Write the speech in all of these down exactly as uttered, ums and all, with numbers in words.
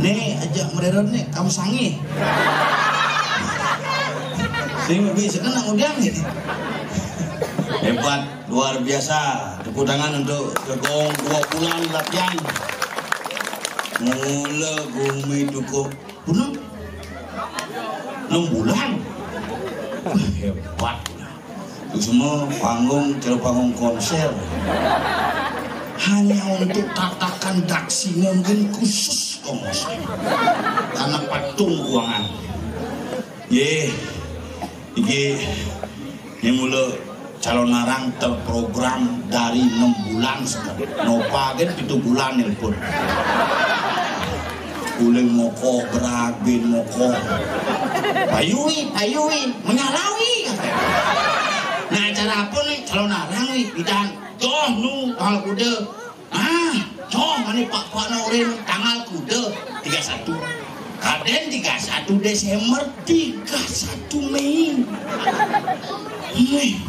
Nih, ajak mererot nih, kamu sangi. Sing bisa kan ngudiang nih. Hebat, luar biasa. Tepuk tangan untuk Cegong, dua bulan latihan. Mula gumi dukuh. Bulan? Enam bulan? Wah, hebat. Itu semua panggung, cara panggung konser. Hanya untuk tatakan daksi mungkin khusus kongos. Karena patung kuangan. Ye, iki ini mula calon arang terprogram dari enam bulan sekarang. Nopa kan pitu bulan nelpon. Uling moko, beragin moko. Payui, payui, menyalawi. Nah, acara apa nih calon arang nih? Bidan, joh nu, tanggal kuda. Ah, joh, mana pak-pak na urin tanggal kuda tiga satu. Kaden tiga satu Desember, tiga satu Mei. Mei.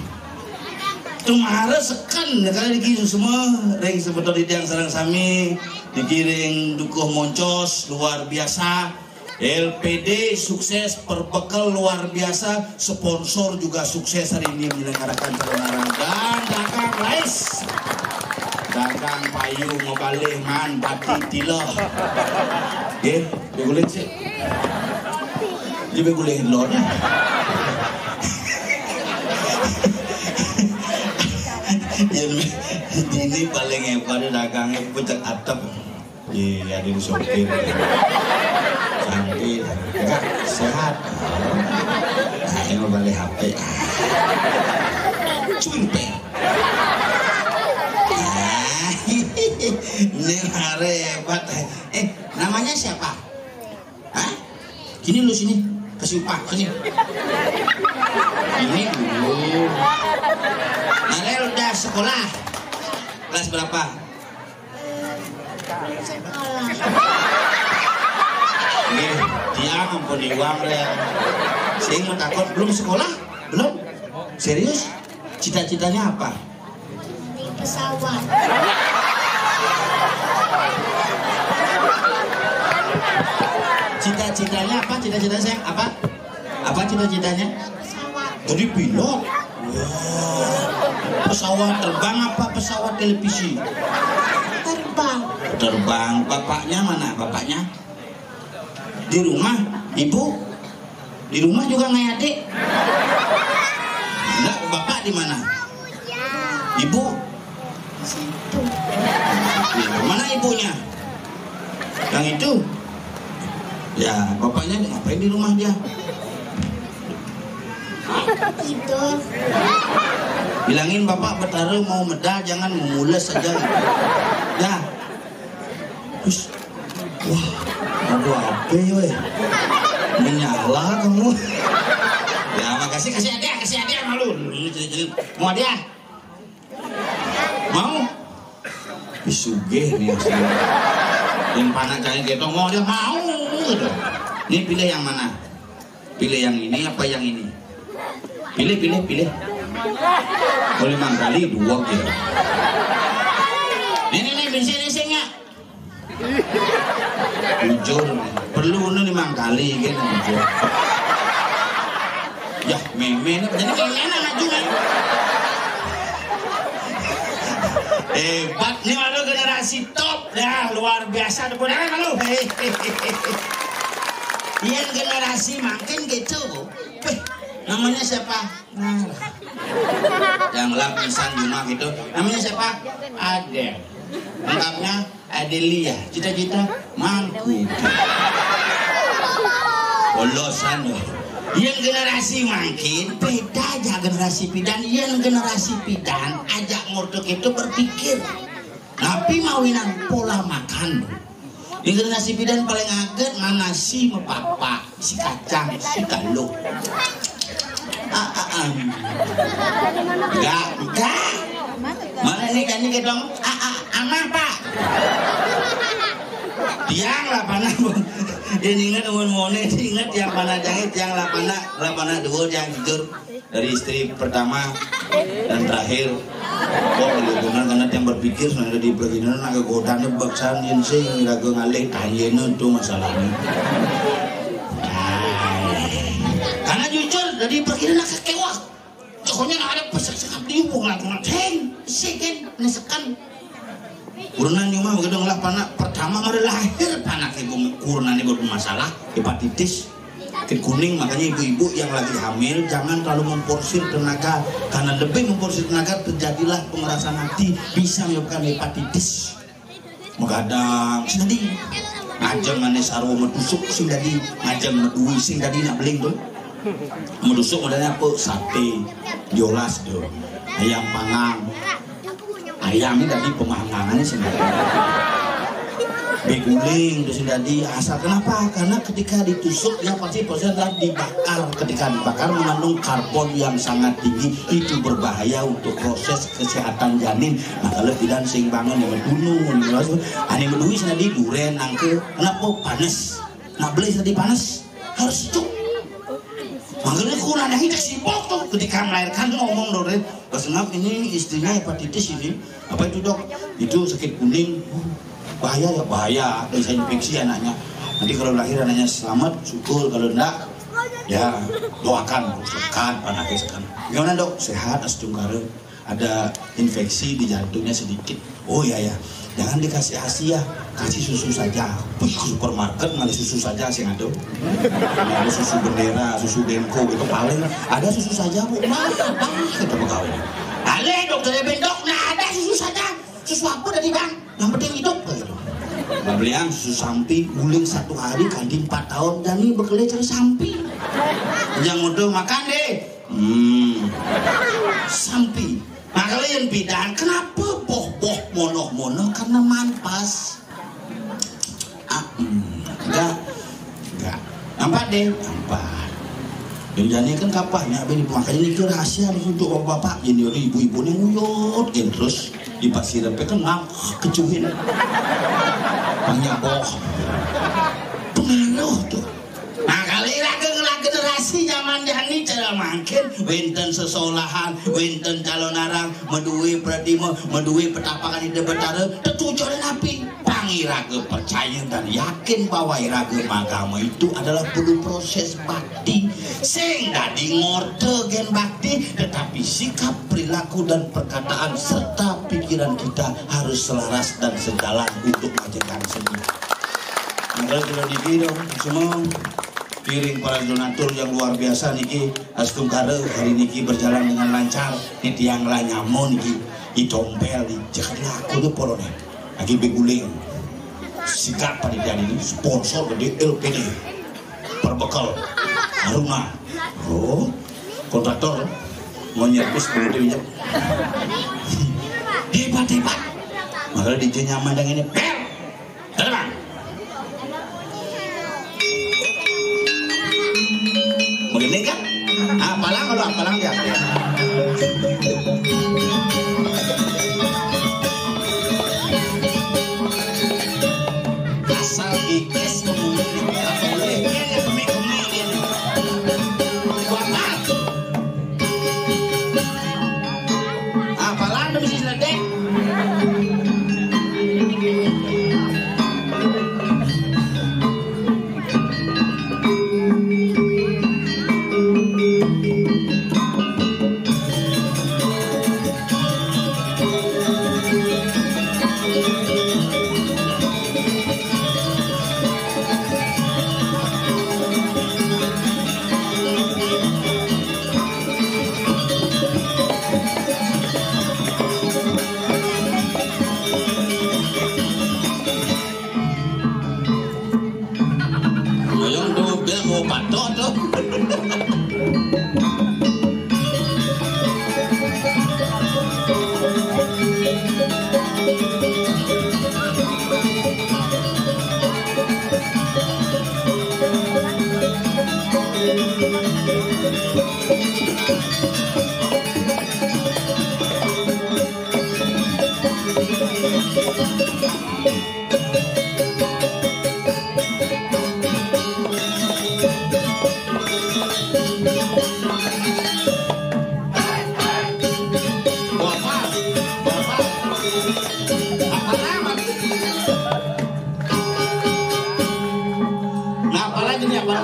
Kemarin seken, kali lagi semua, ring sebetul di tiang sarang sami, dikiring dukuh moncos, luar biasa. L P D sukses, perbekel luar biasa, sponsor juga sukses hari ini menyelenggarakan calon arang. Dan dagang lais. Dagang payung, mabalih man, batik, tiloh. Oke, dia boleh cek. Dia boleh lor. Ya, ini paling hebat dagangnya pucak atap. Iya, ada di sopir. Cantik. Enggak, sehat. Nah, ini mau balik H P. Cuy, pe. Ini hari hebat. Eh, namanya siapa? Hah? Sini lu sini. Kasih upah, sini. Ini dulu. Narel udah sekolah. Kelas berapa? Belum sekolah. Nih, dia ampun iwang deh. Saya mau takut belum sekolah? Belum? Serius? Cita-citanya apa? Di pesawat. Cita-citanya apa? Cita-citanya saya apa? Apa cita-citanya? Pesawat. Jadi pilot. Wah. Pesawat terbang apa pesawat televisi? Terbang. Terbang. Bapaknya mana? Bapaknya? Di rumah. Ibu? Di rumah juga nggak ada. Enggak, bapak di mana? Ibu? Situ. Iya, mana ibunya? Yang itu? Ya, bapaknya ngapain di rumah dia? Tidur. Bilangin bapak Betara mau medal, jangan memules saja. Ya. Terus, wah, aduh apa ya, weh? Menyala kamu. Ya, makasih, kasih hadiah, kasih hadiah malu. Mau hadiah? Mau? Ih, sugih nih asli. Yang panak cari kita mau dia mau gitu. Ini pilih yang mana? Pilih yang ini apa yang ini? Pilih, pilih, pilih. Boleh mangkali dua gitu. Ini nih bisa ini sih nggak? Jujur nih. Perlu ini nih mangkali gitu jujur. Ya, meme ini jadi kayak enak maju kan. Hebat nih malu generasi top dah, luar biasa, tepuk tangan malu. Iya generasi makin gitu. Weh, namanya siapa? Nah, yang lapisan rumah gitu. Namanya siapa? Adel. Lengkapnya Adelia. Cita-cita mangku. Polosan loh. Yang generasi makin beda aja generasi pidan. Yang generasi pidan ajak ngorto itu berpikir. Tapi mawinan pola makan. Di generasi pidan paling aget mana si mepapa, si kacang, si kalu. Ah, ah, ah. Enggak, enggak. Mana nih kan ini dong? Ah, ah, anak pak. Tiang lah panak. Dia ingat umur mone, ingat yang panak jangit, tiang lah panak, lah panak dua, tiang jujur. Dari istri pertama, Dan terakhir, kok bener karena yang berpikir sudah di perginan agak godane baksan yang sing raga ngalih tanyene tuh masalahnya. Karena jujur dari perginan agak kecewa. Pokoknya nggak ada pesan sekap diubung lah, cuma sing, sing kan nesekan. Kurenan nyuma begitu ngelah panak pertama mari lahir panak ibu kurenan ibu masalah hepatitis. Sakit kuning, makanya ibu-ibu yang lagi hamil jangan terlalu memforsir tenaga, karena lebih memforsir tenaga terjadilah pengerasan hati, bisa menyebabkan hepatitis. Menggadang sing dadi ngajeng ane sarwa medusuk, sing dadi ngajeng medui, sing dadi nak beling tuh. Medusuk modelnya apa? Sate, diolas tuh, ayam panggang. Ayam ini tadi pemanggangannya sih. Beguling itu sih tadi asal. Kenapa? Karena ketika ditusuk dia pasti prosesnya dibakar. Ketika dibakar mengandung karbon yang sangat tinggi, itu berbahaya untuk proses kesehatan janin. Nah, kalau tidak sing bangun yang medunu, ane medui sih tadi duren nangke. Kenapa? Panas. Nah, beli tadi panas harus cuk. Makanya kurang yang kita sibuk tuh ketika melahirkan ngomong dong, Ren. Pas ngap ini istrinya hepatitis ini. Apa itu, Dok? Itu sakit kuning. Oh, bahaya ya, bahaya. Bisa infeksi anaknya. Nanti kalau lahir anaknya selamat, syukur. Kalau enggak, ya doakan, sekat, panaknya sekat. Gimana, Dok? Sehat, astungkara. Ada infeksi di jantungnya sedikit. Oh ya, ya, jangan dikasih asi ya, kasih susu saja. Wih, ke supermarket ngalih susu saja sih ngaduh. Ada susu bendera, susu denko gitu paling. Ada susu saja, Bu. Nah, apa? Kata pegawai. Alih dokter Eben, Dok, nah ada susu saja. Susu apa tadi, Bang? Yang penting hidup gitu. Belian susu sampi, guling satu hari ganti empat tahun dan ini bekerja cari sampi. Yang udah makan deh. Hmm. Sampi. Nah, kalau yang bidaan, kenapa boh-boh monoh-monoh? Karena manpas. Ah, hmm. Enggak. Enggak. Nampak deh? Nampak. Yang jani kan kapahnya, makanya itu rahasia untuk bapak-bapak. Ini ibu-ibu ini nguyut, yang terus dipasir sampai kan ngap kecuhin. Banyak boh. Pengaruh tuh. Nah, kali lagi generasi zaman jani cara mangkin, wenten sesolahan, wenten calon arang, meduwe pradima, meduwe petapakan Ida Betara, tetujuan napi? Pang iraga percaya dan yakin bahwa iraga magama itu adalah perlu proses bakti. Sing dadi ngorta gen bakti, tetapi sikap, perilaku, dan perkataan serta pikiran kita harus selaras dan sejalan untuk menghasilkan seni. Maka kalau dikira semua piring para donatur yang luar biasa niki, astungkara hari niki berjalan dengan lancar. Ini tiang lah nyamun niki, di tompel di jagat laku tuh polone lagi beguling. Sikat panitia ini sponsor gede L P D, Perbekel, Aruna. Oh, kontraktor mau nyervis perlu diinjak. Hebat, hebat. Maka di nyaman dengan ini. Ber. Terbang. Begini kan? Apalang kalau apalang dia. Asal ikis ngomongnya, apa boleh? Dia nggak kemik-kemik dia nih. Bapak. Apalang tuh bisa ledek. Yang dobel mau patok tuh. Ini apa?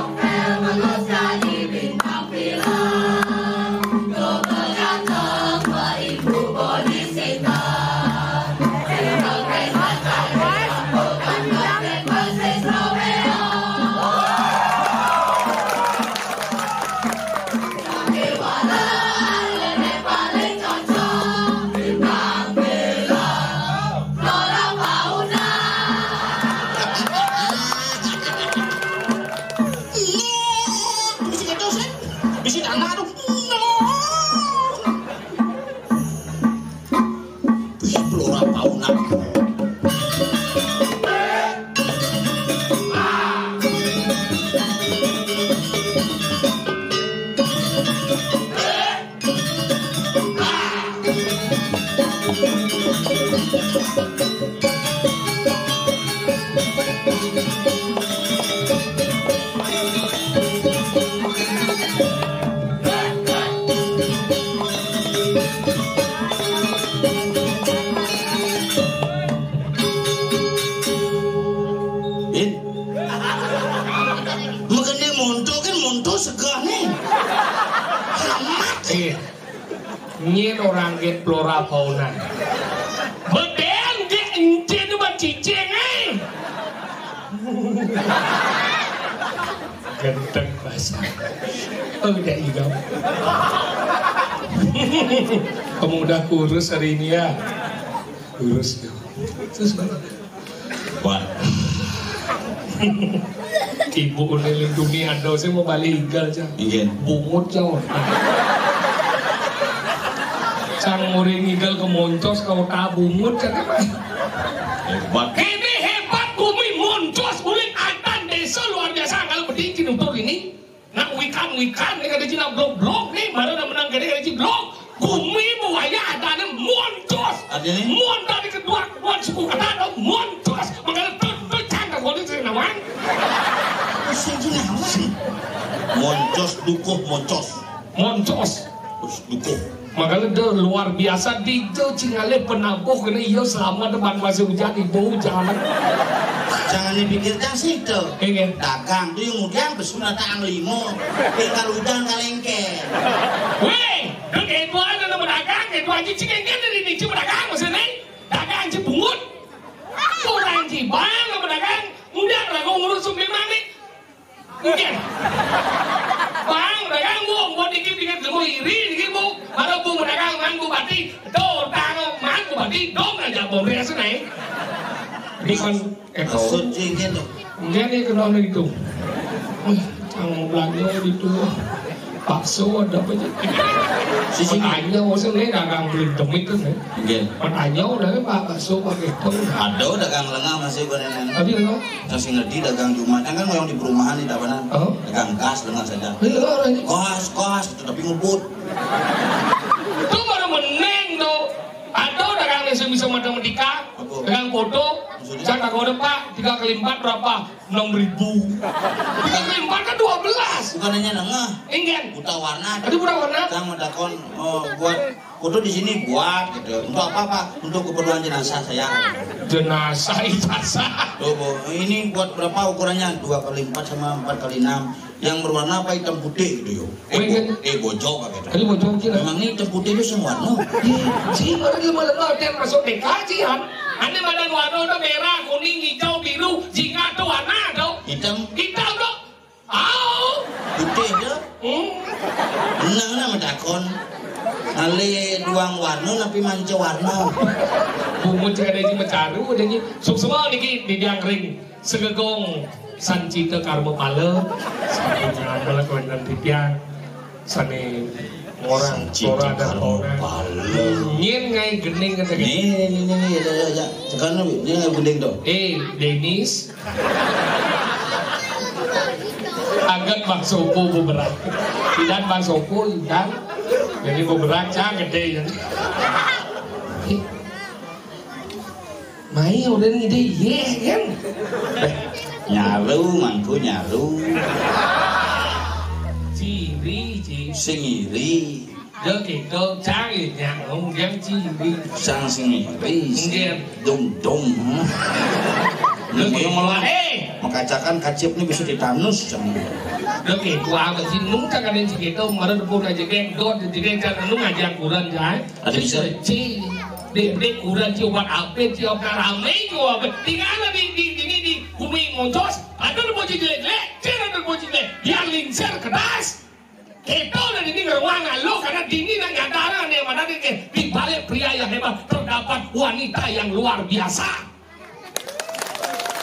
Bisi keto, Sep. Bisi tanah tuh. Bisi pelora paunan. Bin. Mengkene monto kan monto segane. Amat. Iya. Nyen orang get flora fauna. Beden get encen ban cicing, eh. Genteng basah. Oh, udah igam. Kamu udah kurus hari ini ya? Kurus tuh. Terus, Pak. Ibu udah lindungi ando sih mau balik igal, Cang. Iya. Bungut, Cang. Cang muring igal ke moncos kau tak bungut, Cang. Hebat. Ini hebat, bumi moncos, bulik atan desa luar biasa kalau pedicin utuh ini. Nak wikan-wikan, ni kada Cina blok-blok ni, mana nak menang kada kada Cina blok. Gumi buaya ada ni montos. Ada ni? Mon tadi kedua, kuat suku kata ada montos. Mengkala tu, tu cang dah kau ni Cina wan. Sing Cina wan. Moncos dukuh moncos. Moncos. Terus dukuh. Makanya dia luar biasa, dia tu cingale penabuh kena ia selama depan masih hujan, ibu hujan. Jangan dipikir cang situ. Iya. Dagang tu yang mudian besu datang limo. Tinggal hujan kalengke. Weh, dan itu ada nama dagang, itu aja cingengke dari ni cuma dagang maksudnya. Dagang cibungut. Orang cibang nama dagang, mudah lah kau ngurus sumbi mami. Nggih. Bang, dagang, Bu, buat dikit-dikit, Bu, iri dikit, Bu. Baru Bu dagang, man, Bu, bati. Tuh, tangan, man, Bu, bati. Dong aja, Bu, biasa naik. Ini kan, eh, maksud sih gitu. Nggih, nih, kenal nih, itu. Yang mau belanja gitu. Bakso ada apa aja? Sisi. Petanya, maksudnya, dagang beli demit kan, ya. Nggih. Petanya udah, Pak, bakso pakai itu. Ada dagang lengah masih, Bu, nenek. Tapi, lengah? Yang sing ngerti dagang Jumat kan, kan yang di perumahan di Tabanan. Oh. Dagang kas dengan saja. Iya, orang ini. Kas, kas, tetapi ngebut. Itu baru meneng tuh. Ada dagang yang bisa matematika, apa? Dagang foto. Maksudnya? Saya tak tahu, Pak, tiga kali empat berapa? Enam ribu. Tiga kali empat kan dua belas. Bukan hanya nengah. Enggak. Buta warna. Tadi buta warna. Yang mau dakon, oh, buat foto di sini buat gitu. Untuk apa, Pak? Untuk keperluan jenazah saya. Jenazah, ijazah. Tuh, Bu. Ini buat berapa ukurannya? Dua kali empat sama empat kali enam. Yang berwarna apa, hitam putih gitu, yo? Eh, bo-, eh, bojok gitu. Tadi bojok kira. Memang ini hitam putih itu semua warna. Ih, si baru dia malam ada yang masuk T K sih, Han. Ada badan warna udah merah, kuning, hijau, biru, jingga tuh warna tuh. Hitam. Hitam tuh. Au. Putih dah. Hmm. Menang nama dakon. Ale duang warna tapi manca warna. Bungut cek ada di mecaru ada di suksma niki di diangkring segegong sancita karma pala. Sampun ngamel kewenang titiang sane orang tora dan orang. Nyen ngai gening kata. Ni, ni, ni, ni, ya, ya, ya. Sekarang ni, ni ngai gening tu. Eh, Denis. Agat bang sopo beberak. Idan bang sopo, idan. Jadi beberak, cang gede ya. Mai udah ngide, ye kan? Eh, nyaru, mangku nyaru. Ciri, ciri. Sing iri. Yo, gitu, cari yang ngomong yang ciri. Sang sing iri. Nggih. Dong, dong. Lu yang malah. Eh, Kacakan kacip ni bisa ditanus. Oke, gua apa sih? Nung cakanin si kita, kemarin pun aja kayak dot, jadi kayak cara nung aja kurang, jai. Ada bisa. Ci, dek, dek kurang, ci obat apa, ci obat rame, ci obat. Tinggal di, di, di, di, di bumi ngocos, ada udah bocil jelek-jelek, cil ada udah bocil jelek. Biar lingsir, kedas. Kita udah di ngeruang lo karena dini dan nyata ada yang mana di, di balik pria yang hebat terdapat wanita yang luar biasa.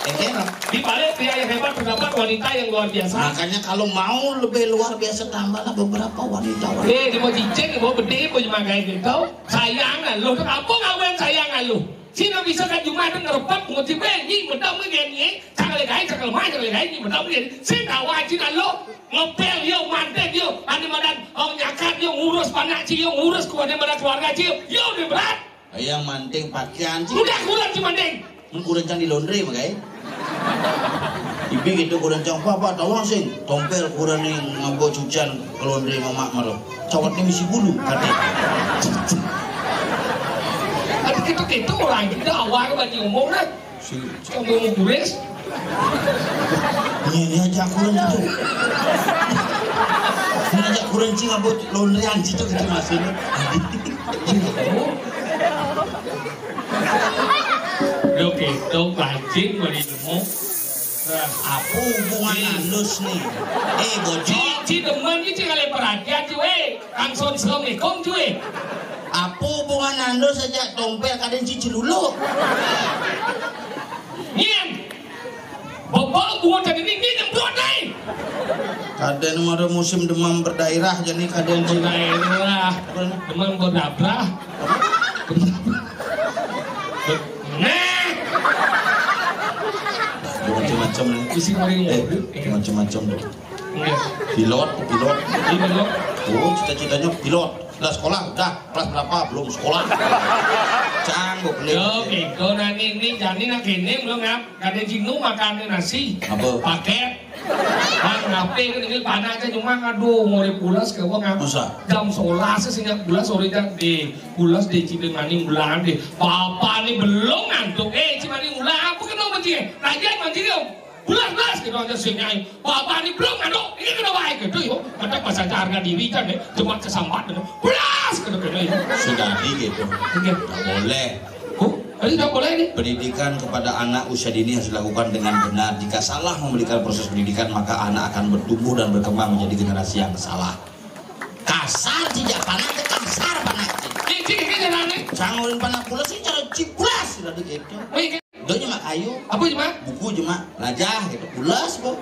Eh, di balik pria yang hebat terdapat wanita yang luar biasa. Makanya kalau mau lebih luar biasa, tambahlah beberapa wanita, wanita. Eh, di mau cicing, di mau bede, mau jemagai gitu. Sayang lah, lo tuh apa ngawen sayang lah lo? Sina bisa kan cuma ada ngerepet, mau tiba ni, mentang ni, ni, cakal gai, cakal mai, cakal gai ni, mentang ni. Sina wajib lah lo, ngepel yo, mantek yo, ane madan, oh nyakat yo, ngurus panak ci yo, ngurus ku ane madan keluarga ci yo, yo udah berat. Yang manting pakaian ci. Udah kurang cuma deng. Mun kurang can di laundry, makai. Ibi gitu kurang can apa, apa, tawang sing. Tompel kurang ni ngabo cucian ke laundry mamak maro. Cawat ni misi bulu, kata. Ada gitu-gitu orang kita awal bagi ngomong lah. Si, si ngomong guris. Ini, ini aja kurang gitu. Ini aja kurang cing ngabo laundryan situ gitu maksudnya. Lo gitu, bajing, mau nemu. Apa hubungan halus ni? Eh, bocor. Ci, ci demen ni, ci kali perhatian, ci, weh. Langsung assalamualaikum, ci, weh. Apa hubungan halus aja tompel kadang ci celuluk? Nyen. Bapak buat tadi ni, ni nyebut ni. Kadang mara musim demam berdaerah, jadi kadang ci. Berdaerah. Apa? Demam berdabrah. Nah. Macam-macam ni. Isi maling. Eh, macam-macam tu. Iya. Pilot, pilot. Iya, pilot. Oh, cita-citanya pilot. Lah sekolah, udah. Kelas berapa? Belum sekolah. Cang, gue pelit. Yo, gitu. Nah, ni, ni, jani nak kene belum, ngap. Kadang ci nu makan nasi. Apa? Paket. Bang, ngape kan ini panas aja cuma, aduh, mau pulas ke wong, ngap. Masa? Jam sebelas sih, ngap, pulas sore jam di pulas di Cimani ulang di. Bapak ni belum ngantuk. Eh, Cimani ulang apa kena mancing? Lagi mancing dia. Pulas, pulas, gitu aja sih, nyai. Bapak ni belum ngantuk. Ini kena baik gitu, yo. Kata pas aja harga diri kan, ya. Cuma kesambat gitu. Pulas, gitu, gitu, ya. Sudah gitu. Oke. Tak boleh. Huh? Tadi tak boleh ni. Pendidikan kepada anak usia dini harus dilakukan dengan benar. Jika salah memberikan proses pendidikan, maka anak akan bertumbuh dan berkembang menjadi generasi yang salah. Kasar, tidak panak, kasar panak. Ni, ci, ni jalan ni. Jangan orang panak pulas sih, cara cipras, sudah gitu. Wih, Donya mak ayu. Apa je, Mak? Buku je, Mak. Lajah gitu. Pulas, Bu.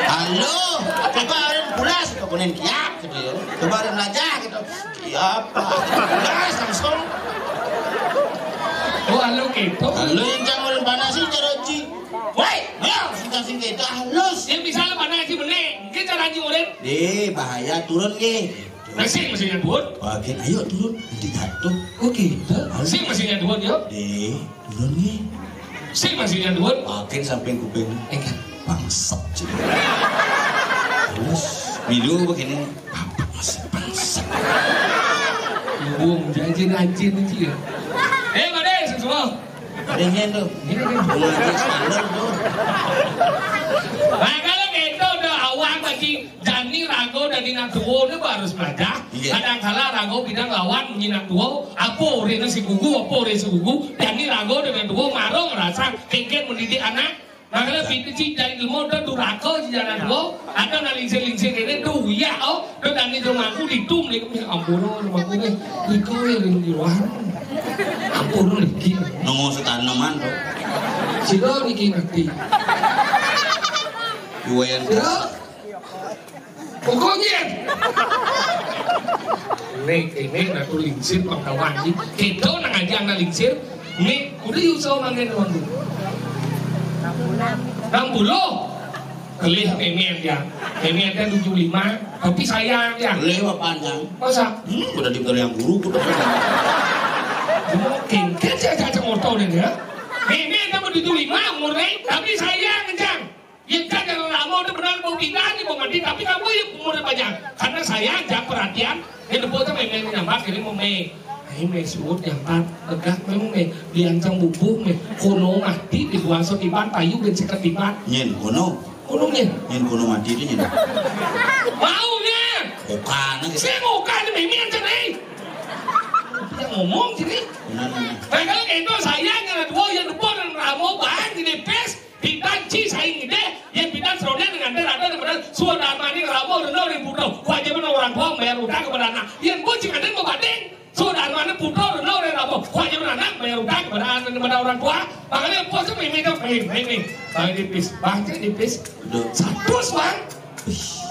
Halo, coba orang pulas, kau kuning kiap gitu ya. Coba orang lajah gitu. Kiap, Pak. Pulas langsung. Oh, halo gitu. Halo yang jangan orang panas sih, cara ci. Woi, ya, sudah sih gitu. Halus. Ya, misalnya panas sih, bener. Kita lagi orang. Deh, bahaya turun, nggih. Nah, sing mesinnya duhun. Bagian, ayo turun. Nanti jatuh. Oh, gitu. Sing mesinnya duhun, yo. Deh, turun nih. Sing mesinnya duhun. Bagian samping kuping. Enggak. Bangsat, cik. Terus, milu begini. Apa masih bangsat? Ibu janji rajin nih, Ci, ya. Eh, Pak Dé, semua. Ada yang tuh. Ini kan. Belum ada standar tuh. Nah, kalau gitu udah awal lagi. Jani rago dadi nak tuo ni harus belajar. Iya. Kadang kala rago bilang lawan munyi nak tuo, apa orangnya si gugu, apa orang si gugu, jani rago dengan tuo, marung rasa kengken mendidik anak. Makanya bini si dari ilmu tu duraka si jalan tuo, ada nak lingsir-lingsir kene tu, iya, oh, tu dani tu mampu ditum ni, ya ampun, oh, mampu ni, iko yang di luar, ampun, oh, niki. Nunggu setanaman tu. Sila niki nanti. Iwayan. Sila. Pokoknya. Nek, ini nak tu lingsir pangkawan ni. Kita nak aja nak lingsir. Ni, udah yuk sama dengan orang tu. Enam puluh. Kelih memen dia. Memen dia tujuh lima. Tapi sayang dia. Kelih apa panjang? Masa? Hmm, udah diberi yang guru, udah. Mungkin kerja caca motor ni ya. Memen dia tujuh lima umurnya, tapi sayang kencang. Yang kan yang lama tu benar mau pindah ni mau mati, tapi kamu yang umur panjang. Karena saya ajak perhatian, yang depan tu memang nampak ini mau main. Ini meh suud nyampat, tegak memang meh, diancang bubuh meh, kono mati di buaso tiban, payu ben seket tiban. Nyen kono. Kono nyen. Nyen kono mati tu nyen. Mau nyen. Bukan. Sing bukan, mimi ancang ni. Dia ngomong sini. Benar, benar. Nah, kalau gitu saya nggak dua yang depan dan ramo bang di pes. Pidan ci saing gede, yang pidan seroda dengan ada ada dengan sudah mani ramo renau ribu tau. Kewajiban orang tua bayar utang kepada anak. Yang bocil ada mau banding. Sudah mani putra renau dari ramo. Kewajiban anak bayar utang kepada anak, kepada orang tua. Makanya puasa mimi dong, mimi, mimi. Bang tipis, bang tipis. Satu bang.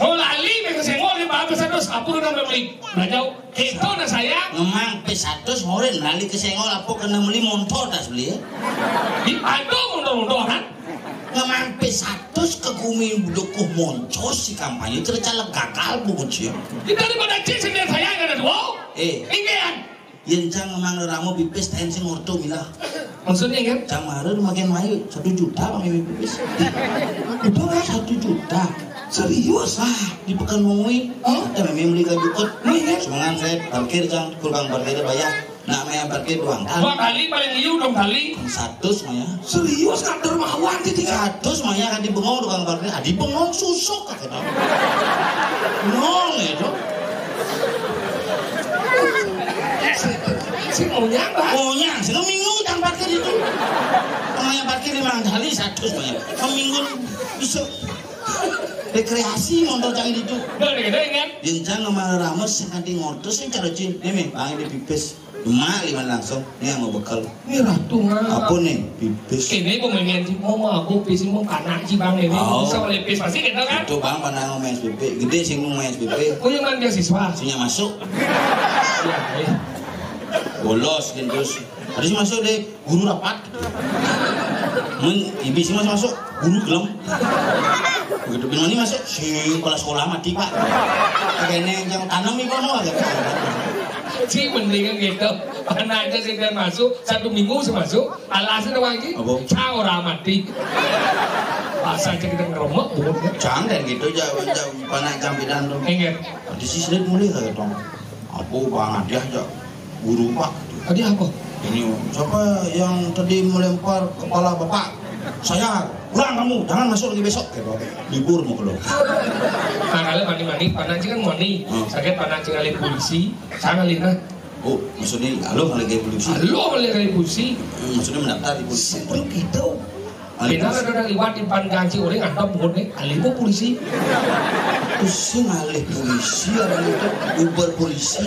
Oh lali, mereka senggol di bawah satu, apa udah beli? Nah jauh. Itu na saya. Ngemang pis satus ngorin lali kesenggol apa kena meli montor tas beli ya. Di aduh montor-montor kan. Ngemang pis satus ke gumi dukuh moncos si kampanye tercaleg gagal bu kucing. Kita di mana cik sendiri saya nggak ada dua. Eh. Ingin. Yen cang ngemang ramo pipis ten sing orto mila. Maksudnya kan? Cang mara makin mayu satu juta bang ini pipis. Itu kan satu juta. Serius ah di pekan mongoi. Oh? Ada memang beli kayu kot. Semangat saya parkir cang kurang parkir bayar. Nak maya parkir dua kali. Dua kali paling liu dong kali. Satu maya. Serius kan dermawan di tiga. Satu maya kan di bengong tukang parkir. Ah, di bengong susuk kata. Nong itu. Si maunya apa? Maunya, sing minggu cang parkir itu. Maya parkir lima kali satu maya. Seminggu bisa rekreasi motor cang itu. Udah gede kan? Yen cang ngemang ramo sing kanti ngortos sing cara cing. Ini bang ini pipis. Emak lima langsung, ini yang mau bekal. Ini ratu mah. Apa nih? Pipis. Ini pemain di mau mau aku pis mau kanak sih bang ini. Oh. Bisa oleh pis pasti gitu kan? Itu bang pernah mau main S P P, gede sih mau main S P P. Oh yang mana siswa? Sini masuk. Ya, eh. Bolos gitu terus. Tadi sih masuk deh, guru rapat. Men, ibi sih masuk masuk, guru gelem. Begitu bin mani masuk, si kepala sekolah mati pak. Kayaknya yang tanam ibu mau aja. Si mendingan gitu. Anak aja sih kan masuk, satu minggu sih masuk. Alasnya doang lagi. Apa? Cau orang mati. Pas aja kita ngeremek, bukan? Jangan dan gitu aja, aja panak jampidan tuh. Enggak. Di sisi mulai kayak dong. Aku bang dia aja guru pak. Tadi apa? Ini siapa yang tadi melempar kepala bapak? Saya, pulang kamu, jangan masuk lagi besok. Gitu. Libur mau keluar. Nah kalau mandi-mandi, panak kan mandi. Hmm. Sakit panak alih polisi, saya alih nah. Oh, maksudnya halo kali kayak polisi? Halo kali kayak polisi. Hmm, maksudnya mendaftar di polisi. Sebelum itu, Benar ada orang liwat di depan ganci orang ada buat nih, alih mau polisi. Pusing alih polisi, orang itu uber polisi.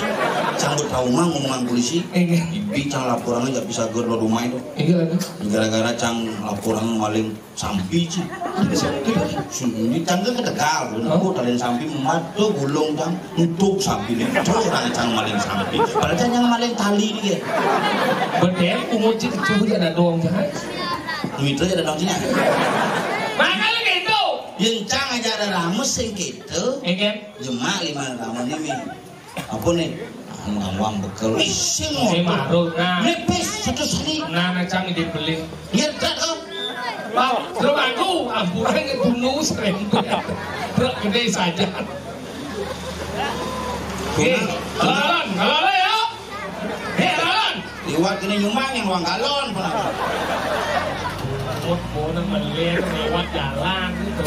Sambut trauma ngomongan polisi. Enggak. Ibi cang laporan aja bisa ger lo rumah itu. Enggak ada. Gara-gara cang laporan maling sampi ci. Ini cang ke Tegal, aku talent sampi memat tuh gulung cang. Untuk sampi nih, coba orang cang maling sampi. Padahal cang yang maling tali nih ya. Betul, pungut ci kecil aja ada doang jangan. Duit aja ada doang cina. Makanya gitu. Yang cang aja ada ramus sing gitu. Iya kan? Jemak lima ramus nih mi. Apa nih? Anu uang bekel. Ih, sing Saya mau. Marul nah. Nipis satu sali. Nah, nah cang dibeli. Ngerti kan? Pak, truk aku ampuran ke gunung serempet. Truk gede saja. Oke, lawan, lawan ya. Hei, lawan. Liwat kena nyumbang yang uang galon pun apa? Mau nang melihat lewat jalan gitu.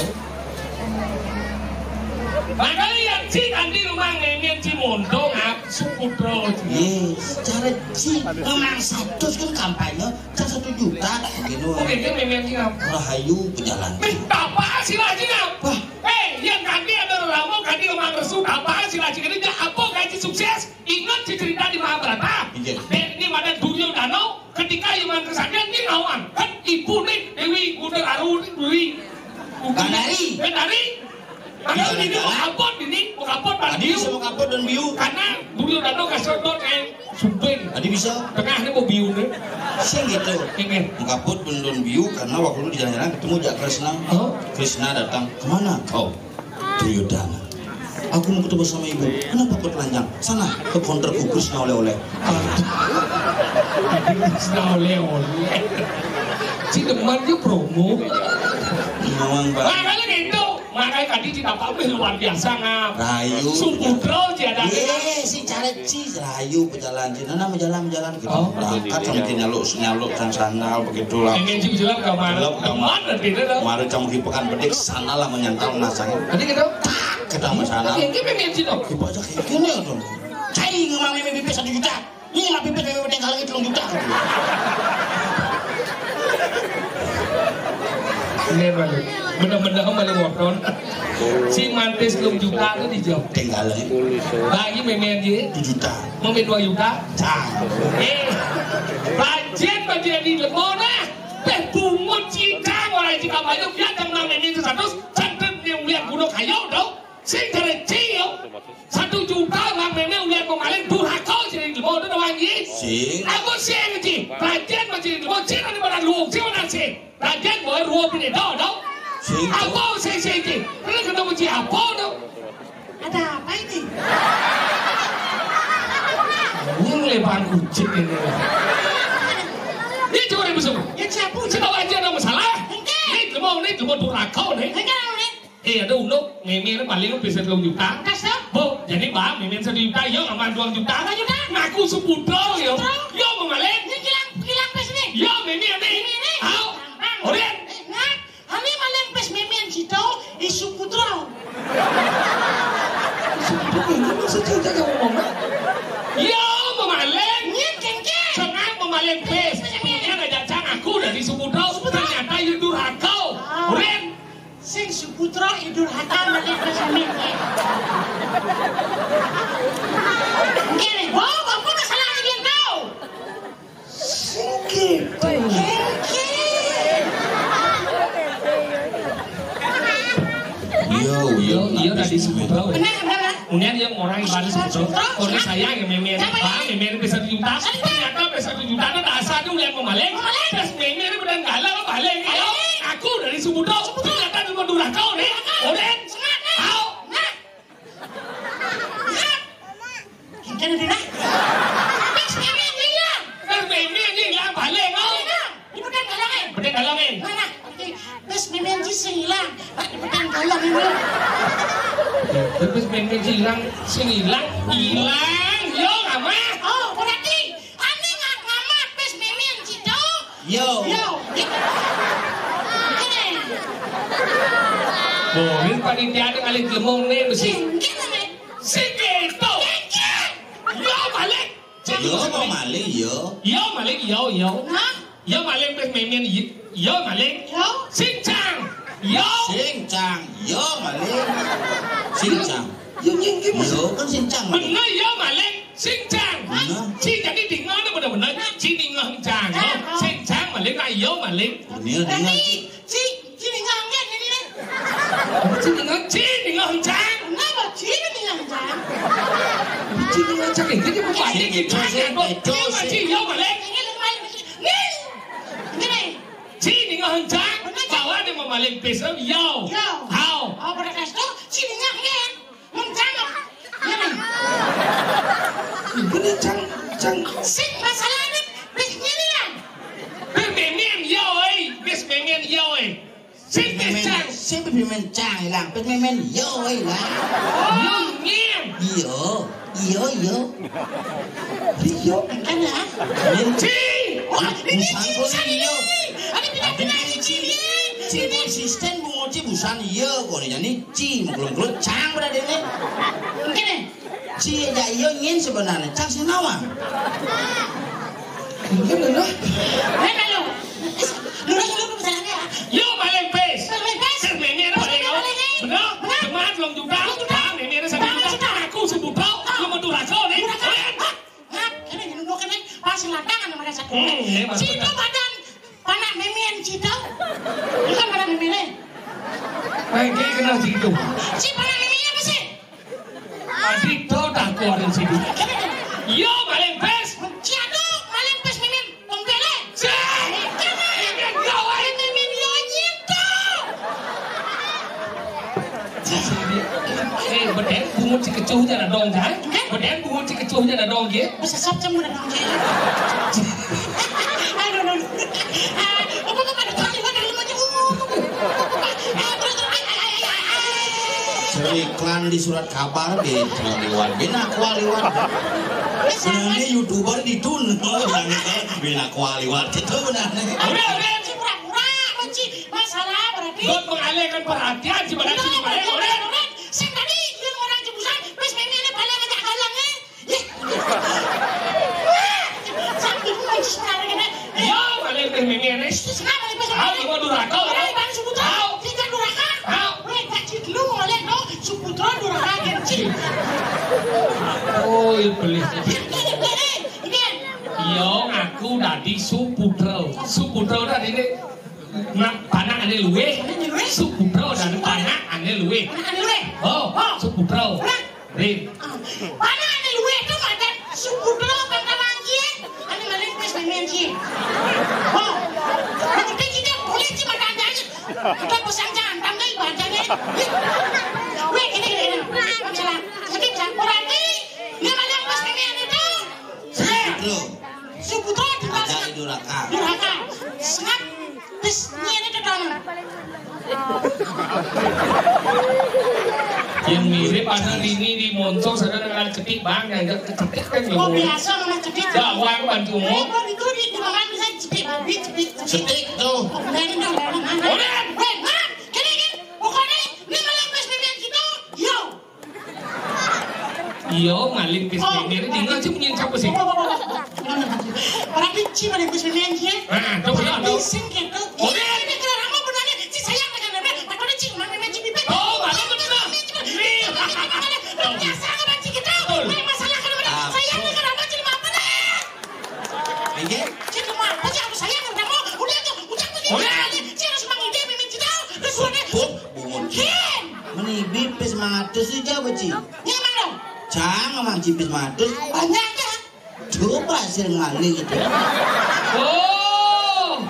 Makanya yang si tadi rumah ngemen si montong ap suputro. Yes, cara si memang satu kan kampanye. Cang satu juta gitu. Oke, dia memang ingat. Rahayu pejalan. Minta apa sih lagi apa? Eh, yang kami ada lama kami memang resu apa sih lagi kerja apa gaji sukses? Ingat si cerita di Mahabharata? Iya. Dek ini mana Duryodana ketika yang kesakit ini lawan kan ibu nih Dewi Gundar Aru Dewi Gandari. Gandari. Padahal ini mau kapot ini, mau kapot Pak Tadi Biu. Sama kapot dan biu. Karena Duryodana kasih don eh sumping. Tadi bisa. Tengahnya mau biu nih. Sing gitu. Ini. Mau kapot dan don biu karena waktu itu di jalan-jalan ketemu Jak Kresna. Oh. Kresna datang. Kemana kau? Duryodana. Aku mau ketemu sama ibu. Kenapa kau telanjang? Sana ke konterku Kresna oleh-oleh. Kresna oleh-oleh. Si deman dia promo. Memang pak. Nah, kalau gitu. Kae kadi ci bapak wis luar biasa, Ngap. Rahayu. Suputra ci ada. Ye, sing caré ci rahayu pejalan ci. Nah, nah, pejalan, pejalan gitu. Oh. Berangkat sama ci nyaluk, nyaluk sang sandal begitulah. Pengen ci pejalan ke mana? Belum ke mana? Mana tidak tahu. Kemarin sama di Pekan Bedik, sanalah menyantap nasang. Tadi kita tak ketemu sana. Oke, ini pengen ci dong. Kita aja kayak gini dong. Cai ngomong ini pipis satu juta. Iya, tapi P T W P T K lagi telung juta. Ini balik. Bener-bener balik motor. Si mantis telung juta tuh dijawab. Tinggal lagi. Bagi mémé aja. Dua juta. Mémé dua juta. Cang. Eh, bajén bajén di lemona. Teh bungut cicang orang cicang banyak dia tentang mémé seratus. Santet yang lihat gunung kayu dong. Sing kereci yo. Satu juta orang mémé ulian pemaling durhaka sing limo tu wangi. Sing. Aku sing ci. Rajan masih limo sing ada pada luung sing mana sing. Rajan boleh ruang pini dah dah. Sing. Aku sing sing ci. Kena kena benci apa tu? Ada apa ini? Ini lebar kucing ini. Ini cuma dia besar. Ya siapa? Sebab aja ada masalah. Enggak. Ni limo ni limo durhaka ni. Enggak ni. Eh, ada unduk, mémé ni paling bisa dua juta. Kasar. Bu, jadi bah, mémé satu juta, yo aman dua juta. Dua juta. Ngaku Suputra, yo. Suputra. Yo, memaling. Ini kilang, kilang pes ni. Yo, mémé ni. Mémé ni. Au. Bang. Oren. Eh, ngat. Ani maling pes mémé situ, i Suputra. Suputra, ini maksud cerita kamu ngomong? Yo, memaling. Nyet kengke. Senang memaling pes. Pes mémé. Ini ada cang aku dari Suputra. Suputra. Ternyata yo durhaka. Ah. Oren. Sing Suputra i durhaka maling pes mémé. Kene, oh, apa masalah ini kau? Sing gitu. Yo, yo, yo, tadi Suputra. Benar, benar. Kemudian dia orang ibarat Suputra. Orang saya yang mémé. Siapa ini? Mémé pes satu juta. Ternyata pes satu juta itu dasar dia yang memaling. Memaling. Terus mémé ini benar galau, balik. Balik. Aku dari Suputra. Suputra. Ternyata cuma durhaka ni. Durhaka. Oren. Sengaja. Au. Nah. Kan ada dah. Pes mémé hilang. Pes mémé hilang balik kau. Hilang. Di petang galang eh. Petang galang eh. Mana? Oke. Pes mémé ci sing hilang. Pak, di petang galang ini. Pes mémé ci hilang, sing hilang, hilang. Yo, ngamat. Oh, berarti ani ngat ngamat pes mémé ci tu. Yo. Yo. Oke. Borin panitia ada kali lemong ni besi. Sing, gitu ni. Sing gitu. Sing, gitu. Yo, balik. Yo, mau maling, yo. Yo, maling, yo, yo. Hah? Yo, maling, pes mémé, yo, yo, maling. Yo. Sing cang. Yo. Sing cang. Yo, maling. Sing cang. Yo, nying, nying, yo, kan sing cang. Bener, yo, maling. Sing cang. Bener. Ci jadi dengar ni bener-bener. Ci dengar cang. Yo. Ah, ah. Sing cang, maling, ah, yo, maling. Bener, dengar. Berarti Ci, ci ni ngangin ini ni. Ci ni ngang, ci ni ngang cang. Kenapa ci ni ngang cang? Ci ni ngang cang, eh, jadi bupati kita ni. Ci, yo, balik. Ini, ini, ini. Ni. Ci ni ngang cang. Bawa dia memaling pes, yo. Yo. Hao. Oh, pada kasih tu, ci ni ngangin. Mun cang. Ngene. Bener cang, cang. Sing masalah ni, pes mémé hilang. Pes mémé yo, eh. Pes mémé yo, eh. Sing pes cang. Sing pes mémé cang hilang. Pes mémé yo, eh, hilang. Yo, ngin. Yo, yo, yo. Yo, kan ya? Ci. Wah, ini ci, yo. Ada pindah-pindah ini ci, yo. Ci konsisten menguji busan yo, kok ini ci, menggelut-gelut cang berarti ini. Oke deh. Ci ya yo nyén sebenarnya, cang sing nawang. Mungkin bener. Hei, kalau. Lurus dulu perjalanannya ya. Yo, maling pes. Maling pes. Sing mémé, maling, maling, maling. Bener? Bener. Cuma telung juta. Telung juta. Ah, mémé ada satu juta. Satu juta. Aku Suputra. Ah. Lu mau durhaka ni. Durhaka. Hah? Nah, ini nunduk ini. Pas lantangan sama dia satu. Hmm, ini. Situ badan. Panak mémé yang situ. Bukan panak mémé ni. Baik, ini kenal situ. Si panak mémé apa sih? Tadi tu tak keluarin sini. Yo, maling pes. Ci ado maling pes mémé. Tompele. Sing. Yo, eh. Mémé yo nyitu. Eh, bedén bungut si kecuh je ada dong, kan? Bedén bungut si kecuh je ada dong, je. Masa sop cemu ada dong, je. Aduh, aduh, aduh. Ah, apa tu pada kali mana lu macam, uh. Ah, terus, terus, ai, ai, ai, ai, ai. Iklan di surat kabar, beda liwat. Bina kua liwat. Sebenarnya YouTuber di tun. Bina kua liwat. Itu benar. Udah, udah, si pura-pura, kunci masalah berarti. Buat mengalihkan perhatian si pada si kemarin, udah. Udah, udah. Sing tadi yang orang jebusan, pas meme ini paling aja halang, eh. Sambil main sekarang ini. Ya, balik ke mimi ini. Tahu, gua durhaka, orang. Bang Subuto. Tahu. Kita durhaka. Tahu. Weh, tak cit lu ngoleh, no. Suputra durhaka, geng, cit. Oh, iya, beli. Ini, ini, ini. Iya, ngaku dadi Suputra. Suputra dadi ini. Nah, panak ane luwih. Ane luwih. Suputra dadi panak ane luwih. Panak ane luwih. Oh, oh. Suputra. Ora. Rin. Ah. Panak ane luwih itu madan Suputra bakal lagi. Ane maling wis main sih. Oh. Nanti kita boleh cuma tanya aja. Kita pesan jantan kan ibadahnya. Weh, ini, ini, ini. Masalah. Sakit, ya. Berarti, ini maling pas main itu. Suputra. Suputra durhaka. Durhaka. Sengap. Wis, ngene to, Don. Yang mirip ada Rini di Monco, ada dengan cetik, Bang, yang enggak cetik kan. Oh, biasa mana cetik. Bawang, bantu. Eh, kok itu di, di mana bisa cetik, cetik, cetik. Cetik tuh. Oh, dari dong, dari mana? Udah. Weh, Bang, gini, gini. Pokoknya, ini malah pas pemimpin kita. Yo. Iya, maling pis ini. Tinggal sih punya siapa sih? Orang benci maling pis ini, anjir. Ah, tuh, tuh, tuh. Bising gitu. Oke. Ini kalau kamu benar nih, si sayang dengan meme, atau nih, cing, meme, meme, cing, bibit. Oh, maling benar. Biasa sama cing kita. Betul. Main masalah kalau benar. Sayang dengan apa, cing, apa nih? Iya. Cing, cuma apa sih harus sayang dengan kamu? Udah tuh, ucap tuh dia. Udah. Cing harus manggil dia, meme, cing, tahu. Terus udah. Sebut, bungut. Cing. Meni bipis matus itu jawab, cing. Iya, Mang, dong. Cang, Mang, cipis matus. Banyak ya. Coba hasil ngalih gitu. Oh,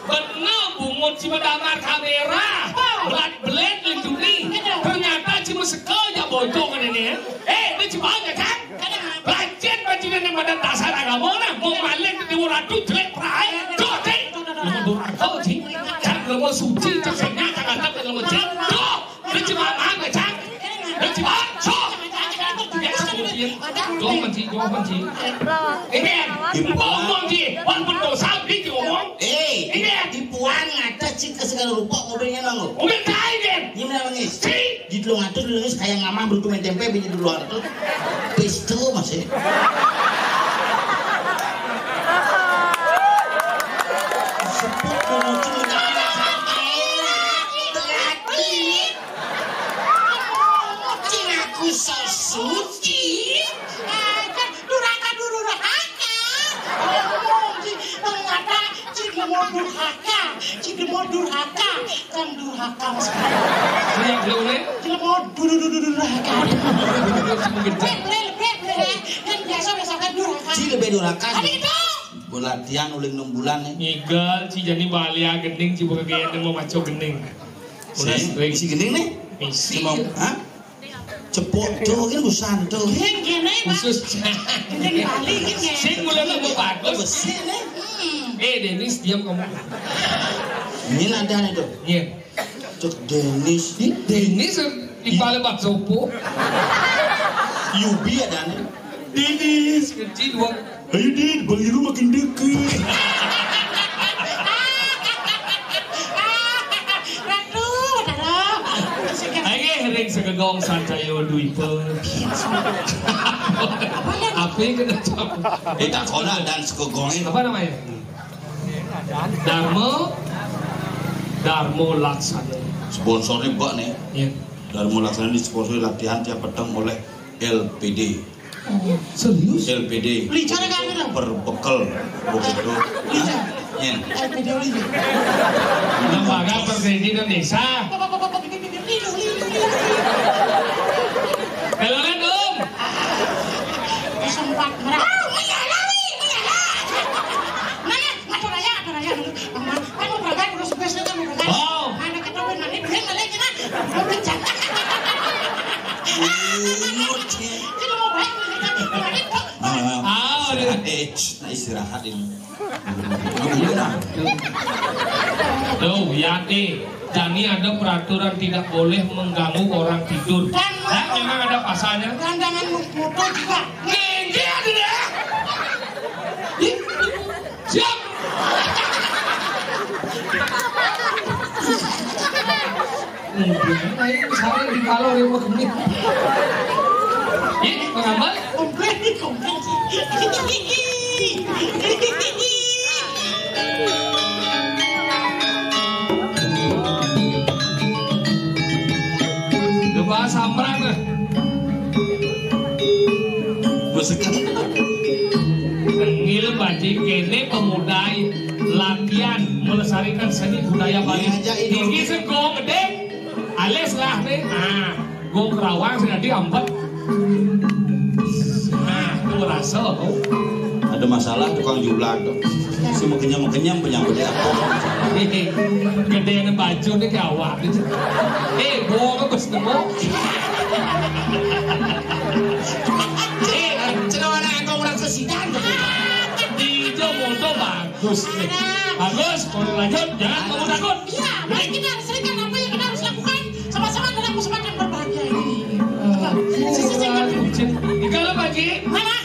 bener bungut cuma damar kamera. Belat belet lindungi. Ternyata cuma sekel ya bocong ini ya. Eh, ini cuma aja kan? Rajin bajingan yang pada dasar agama nah. Mau maling di ratu jelek perai. Doh, cek. Lu mau durhaka, cek. Cek lu mau suci, cek senya, cek antap, cek lu mau cek. Doh. Lu cuma maaf, Cang. Lu cuma sok. Ya, kemudian, gua benci, gua benci. Ini, ngomong, Ji. Walaupun dosa, Ji, ngomong. Eh, ini, ipuan ngata, cik, ke segala rupa, mobilnya nang, lo. Mobil kain, Ji. Ini namanya, si. Di dulu ngatur, dulu kayak ngamah, berhubungan tempe, bini dulu ngatur. Pistol masih. Sepuh, ngomong, cuma, Cing aku sok suci. Aja durhaka durhaka. Cing mau durhaka, cing mau durhaka, kan durhaka mas. Iya, iya, iya. Cing mau dulu dulu durhaka. Bre bre bre bre. Kan biasa biasa kan durhaka. Cing lebih durhaka. Ada itu. Gua latihan uling enam bulan nih. Ngigal, ci jani bali ah gending, ci buka gaya mau maco gending. Udah, si, weh. Isi gending nih? Isi. Cuma, hah? Cepok tuh, ini busan tuh. Gini, gini, Pak. Khusus. Gini balik, gini. Sing mulai mau bagus. Besi nih. Hmm. Eh, Denis, diam kamu. Ini ada nih tuh. Iya. Cek Denis. Ih, Denis, eh, di balik bak sopo. Yubi ada nih. Denis, kecil, Bang. Ayo, Din, Bang Irul makin deket. Aduh, aduh. Ayo, ring segegong santai, yo, duit pun. Apa yang kena cap? Eh, tak kola dan segegongnya. Apa namanya? Darmo, Darmo Laksana. Sponsornya Mbak nih. Iya. Darmo Laksana disponsori latihan tiap petang oleh L P D. Serius? L P D. Beli cara kami dong. Perbekel. Begitu. Iya. Iya. L P D beli. Lembaga Pertanian Indonesia. Kalau kan, Om. Sempat merah. Oh, iya, Lawi, iya, Lawi. Mana? Ngatur aja, ngatur aja. Aman. Kan udah kan, udah sukses kan, udah kan. Oh. Mana kita pun nanti duit lagi, nah. Udah jangan. Iya, iya. Kita mau baik, kita mau baik. Ah, udah. Istirahat, eh, nah, istirahat ini. Nah, Tuh, ya, eh, Dani ada peraturan tidak boleh mengganggu orang tidur. Dan eh, memang ada pasalnya. Gandangan motor juga. Tinggi ada ya. Ih, siap. Mungkin ayo misalnya di kalau yang mau kemit. Ih, pengamal. Komplain, komplain. Coba samperan. Bos. Tengil bajing kene pemuda latihan melestarikan seni budaya Bali. Iya, aja ini. Tinggi segong gede. Alis lah nih. Nah, gong kerawang sing adi ampet. Nah, itu merasa tuh. Ada masalah tukang jublak tuh. Si mau kenyang-kenyang penyambut apa? Gedean baju nih kayak awak gitu. Eh, bohong apa setengah? Eh, cenah anak aku merasa sidang tuh. Di itu motor bagus. Bagus, mau lanjut, jangan kamu takut. Iya, baik, kita harus serikan apa yang kita harus lakukan sama-sama dalam kesempatan berbahagia ini. Sisi singkat. Ikaw lang, Paji. Mana?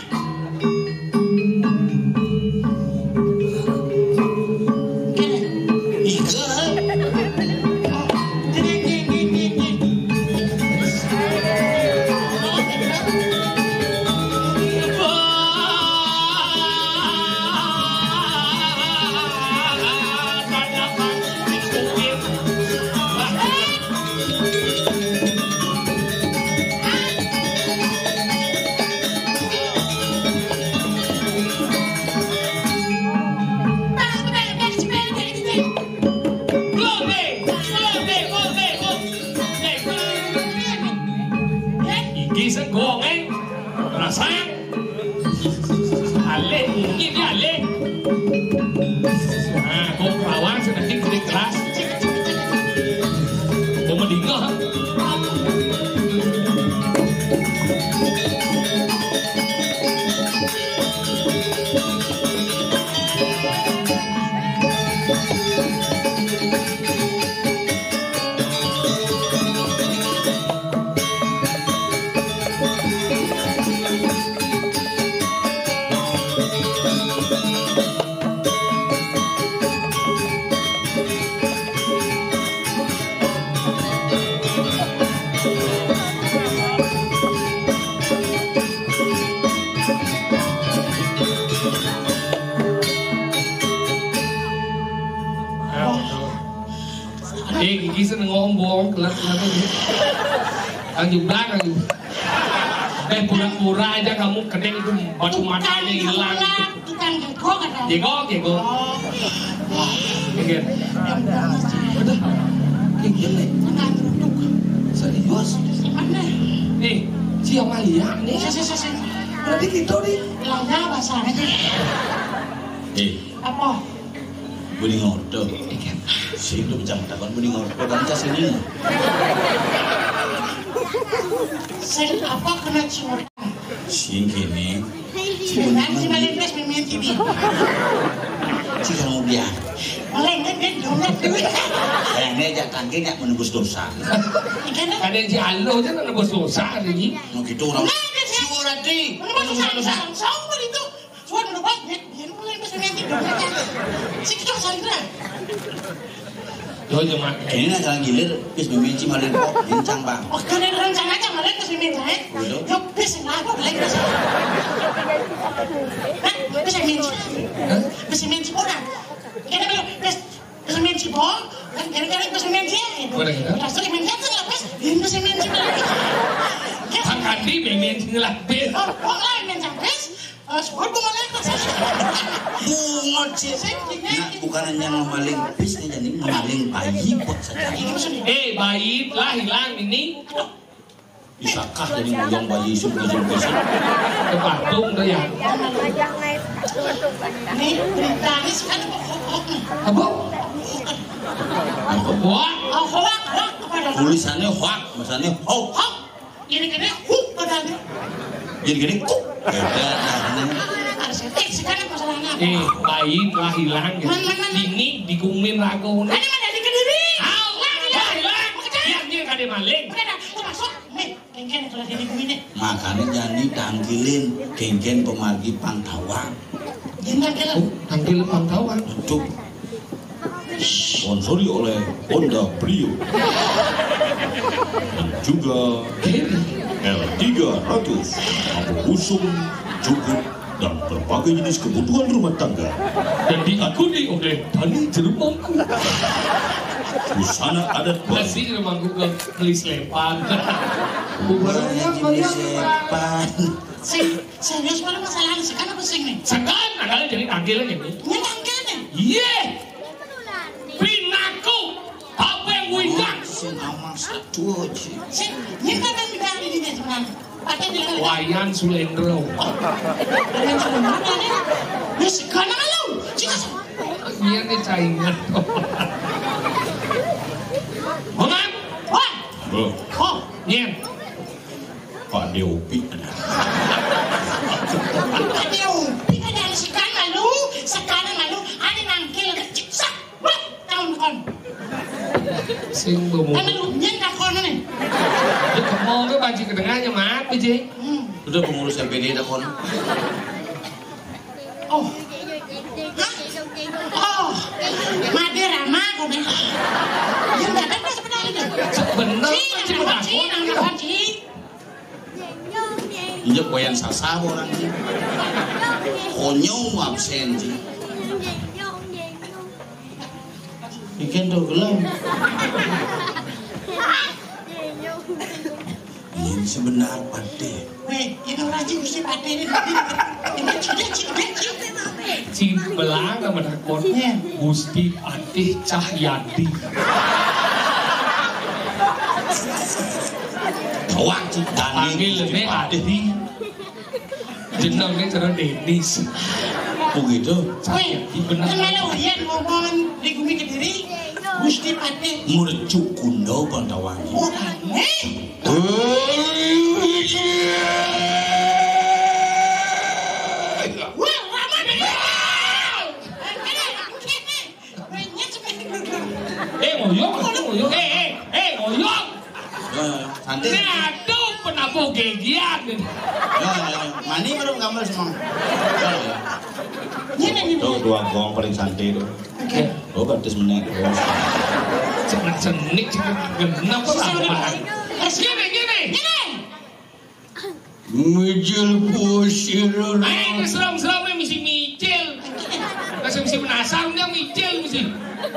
Iki sing gong, eh. Rasain. Alih, ini alih. Nah, kok lawan sedikit, sedikit keras. Kok mendingin? Eh, gigi seneng ngomong, kelak, kelak, kelak. Anjing belakang, anjing. Eh, pura-pura aja kamu kedeng itu batu matanya hilang. Tukang, tukang jago, kata. Jago, jago. Oh. Iya. Udah. Gigi nih. Serius? Mana? Nih, si Amalia nih. Si, si, si, si. Berarti gitu nih. Bilangnya bahasa aja. Eh. Apa? Mending order. Sing tuh jangan takon mending order kan cas ini. Sing apa kena cium? Sing kene. Sing kan si Malindas main T V. Si kemudian. Malah ini dia download dulu. Kayaknya aja tangke nggak menebus dosa. Ikan ada si Alo aja menebus dosa hari ini. Mau gitu orang. Nah, ada si Suara di. Menebus dosa. Sama itu. Suara udah baik, dia mulai pas main T V. Si kita Sandra. Yo, cuma ini nak jalan gilir, bis mimiti maling kok, ini cang bang. Oh, kan ada rencana aja maling pas mimiti, eh? Betul. Yo, bis lah, kok maling pas. Hah? Bis mimiti. Hah? Bis mimiti orang. Kita bilang, bis, bis mimiti bohong, kan gara-gara bis mimiti, eh. Boleh, ya? Pas tadi main jatuh, ya, bis, ini bis mimiti maling. Pak Kandi, main, main, main, bis. Oh, oh, lain main jam bis. Nah, bukan hanya memaling bis nih, jadi memaling bayi buat saja. Eh, bayi lah hilang ini. Bisakah jadi ngoyong bayi isu ke isu? Ke patung tuh ya. Ini berita ini sekarang apa? Apa? Apa? Wah, oh, hoak, hoak kepada tulisannya hoak, misalnya hoak. Hoak. Gini-gini, huk, padahal. Gini-gini, kuk. Ada, ada. Harus ngetik sekarang masalahnya. Eh, bayi telah hilang. Man, man, man, man. Ini dikumin ragu. Ada mana Ling. Udah, udah, udah, masuk. Nih, kengken kalau dari gue nih. Makanya jani tangkilin kengken pemargi pang tawang. Jangan kira. Oh, tangkil pang tawang. Untuk sponsori oleh Honda Brio dan juga L tiga ratus, mabuk busung, cukup, dan berbagai jenis kebutuhan rumah tangga. Dan diikuti oleh tali jeruk mangkuk. Busana adat Bali. Kasih jeruk mangkuk ke beli selepan. Bubarnya banyak selepan. Sing serius mana masalah sekarang apa sing nih? Sekarang ada jadi tangkil aja nih. Ini tangkil nih. Iya. Pinaku. Apa yang gue ingat? Sing sama satu aja. Sing, ini kan yang bilang ini dia sebenarnya. Pakai dia. Wayan Sulendro. Wayan Sulendro mana? Ini sekarang lu. Cik. Iya nih, saya ingat. Ngomong. Wah. Oh. Nyen. Pak Deopi. Pak Deopi kan ada sekarang lu, sekarang lu ada nangkil, cek, sak, wah, tahun kon. Sing bomo. Kan lu nyen tak kono nih. Dia kemol ke baju kedengarannya mati, Ji. Hmm. Udah pengurus M P D tak kono. Oh. Hah? Oh. Madera mah kono. Yang dapat sebenarnya. Bener, Ji, Ji, nang Ji, nang Ji. Iya, koyan sasah orang ini. Konyol absen, Ji. Ikan tuh gelem. Ini sebenar Patih. Weh, ini orang Ji Gusti Patih ini. Ini Ji, Ji, Ji, Ji. Ci belang sama takon. Iya. Gusti Patih Cahyadi. Doang, Ci. Dani Panggil Gusti Patih. Adi. Jenengnya cara Denis. Oh gitu. Weh, bener. Kan malah ujian ngomong di Gumi Kediri, Gusti Patih. Mercu Kundo Pantawangi. Oh, aneh. Wah, lama deh. Eh, ngoyong, ngoyong. Eh, eh, eh, ngoyong. Eh, santai. Ini aduh, penabuh gegian. Ya, ya, ya. Mani baru gambar semua. Ya, ya. Ini nih. Tuh, dua gong paling santai tuh. Oke. Oh, batis menit. Oh. Cenik-cenik, cenik genep apa? Gini, gini. Gini. Mijil pusir. Eh, keseram-seram misi mijil. Kasih misi penasaran dia mijil misi.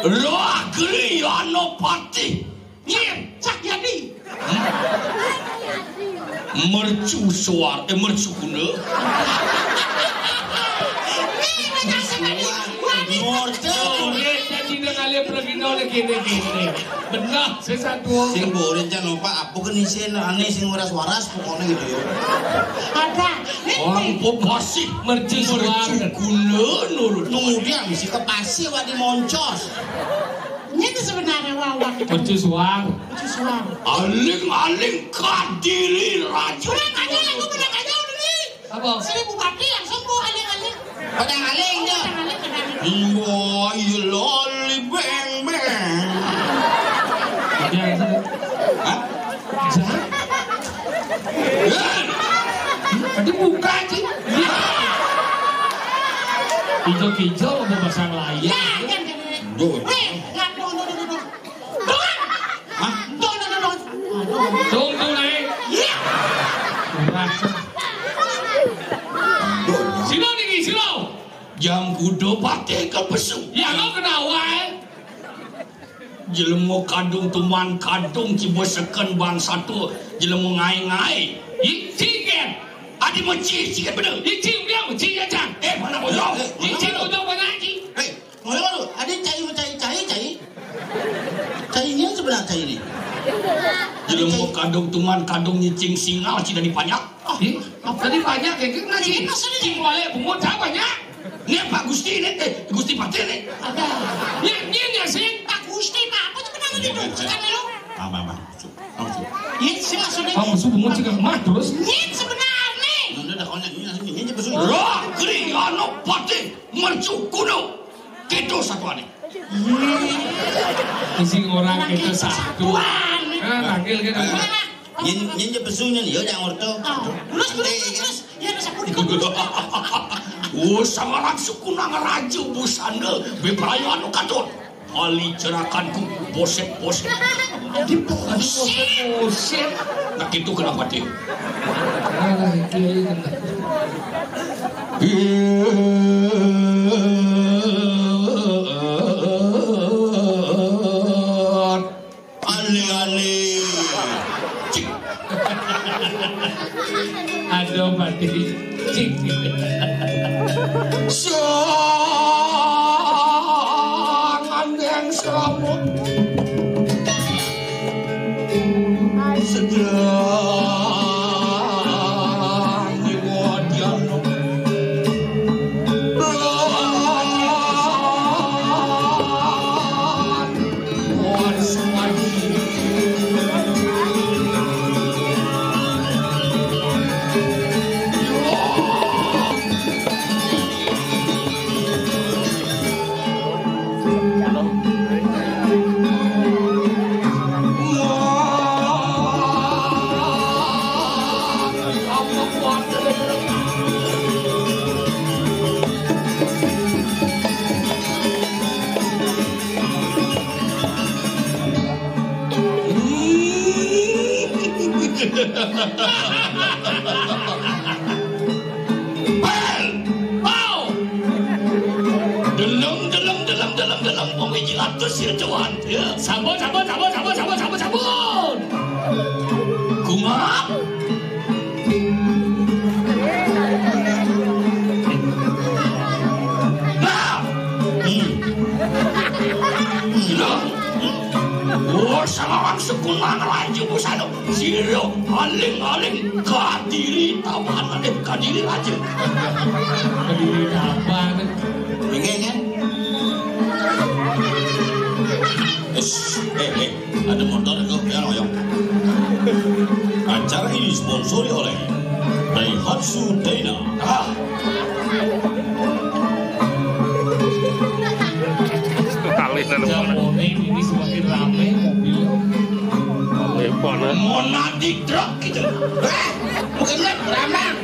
Lo agri ano pati. Iya, cak jadi. Mercu suar, eh, mercu guna. Mercu. Oke, jadi udah kali pergi nol gini-gini. Benar, saya satu. Sing boleh jangan lupa apa kan isi aneh sing waras-waras pokoknya gitu ya. Ada. Orang pop masih mercu suar. Mercu guna nurut. Nunggu dia misi ke pasir wak di moncos. Ini tuh sebenarnya wawak. Mercu suar. Mercu suar. Aling-aling kadiri raja. Kurang aja lah, gue pernah aja udah nih. Apa? Sini bupati langsung bu aling-aling. Padang aling dia. Padang aling, padang aling. Wah, iya lali beng-beng. Ada yang sini. Hah? Jangan. Tadi buka aja. Hijau-hijau mau pasang layar. Ya, ya, ya, ya. Duh. Weh, nggak, duh, duh, duh, duh, duh. Hah? Duh, duh, duh, duh. Tunggu, Nek. Iya. Sino niki, sino? Jam kuda pati ke pesu. Ya, lo kenal wae. Jelema kadung tuman kadung ciba seken bangsa tu. Jelema ngai-ngai. Ih, ciken. Adi meci, ciken bener. Ih, cing dia meci ya, Cang. Eh, mana bodoh? Eh, eh, ih, cing bodoh banyak, cing. Eh, ngono lu, ada cai mencai cai cai. Cainya sebelah cai ini. Jadi mau kadung tuman kadung nyicing singal cina di banyak. Ah, ih, apa tadi banyak ya? Kan cing, cing balik bungut apa banyak? Ini Pak Gusti ini, eh, Gusti Patih ini. Ada. Ini, ini ya sih. Pak Gusti, Pak, apa sebenarnya itu? Sekarang lu. Apa, apa? Apa sih? Ini sih maksudnya. Apa sih bungut cing mah terus? Ini sebenarnya. Nunda dah kau ini ini ini besul. Roh Kriano Patih. Mercu kuno. Kita satu ane. Isi orang kita satu. Ah, panggil kan. Nyen, nyen je pesu nyen, ya, jangan orto. Ah, terus, terus, terus, terus. Ya, terus aku dikubur. Oh, sama langsung kunang raja busana, bebrayo anu katut. Ali cerakanku, boset-boset. Di boset-boset. Nah, itu kenapa dia? Ah, iya, iya. Ale-ale. Cik. Aduh, mati. Cik. Sangan yang serabut. Sedang diwadian. Bel! Bau! Delem, delem, delem, delem, delem, wong iki latus ya, Tuhan. Ya. Sabun, sabun, sabun, sabun, sabun, sabun, sabun. Gumap. Nah. Hmm. Nah. Hmm. Oh, sama langsung kunang laju busana. Sira aling-aling kadiri tawanan, eh, kadiri raja. Kadiri tawanan. Inggih, nggih. Wis, eh, eh, ada motor itu, ya, ya. Acara ini disponsori oleh Daihatsu Dana. Ah. Kali nang Jam depan. Morning ini semakin rame mobil. Rame banget. Monadi truk gitu. Eh, bukan truk, ramang.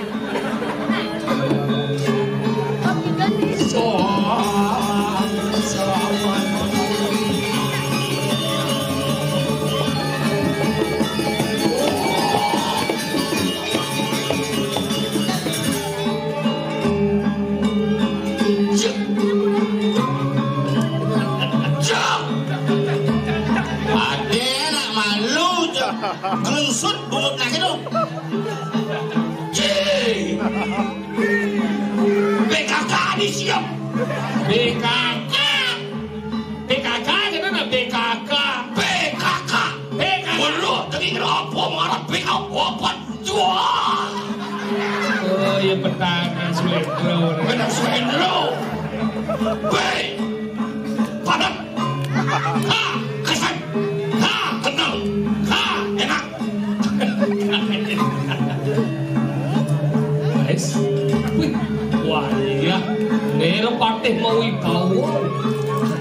Cuk. Cuk. Ade nak malu, Cuk. Ngelusut bungut lagi tu. Cik. P K K ni siap. P K K. P K K, kenapa P K K? P K K. P K K. Waduh, tadi kenapa marah P K K? Wah. Oh, iya, petang, Swendro. Petang Swendro. Baik. Padat. Ha, kesan. Ha, kenal. Ha, enak. Guys. Wih, wah, iya. Nero patih mau ibawa.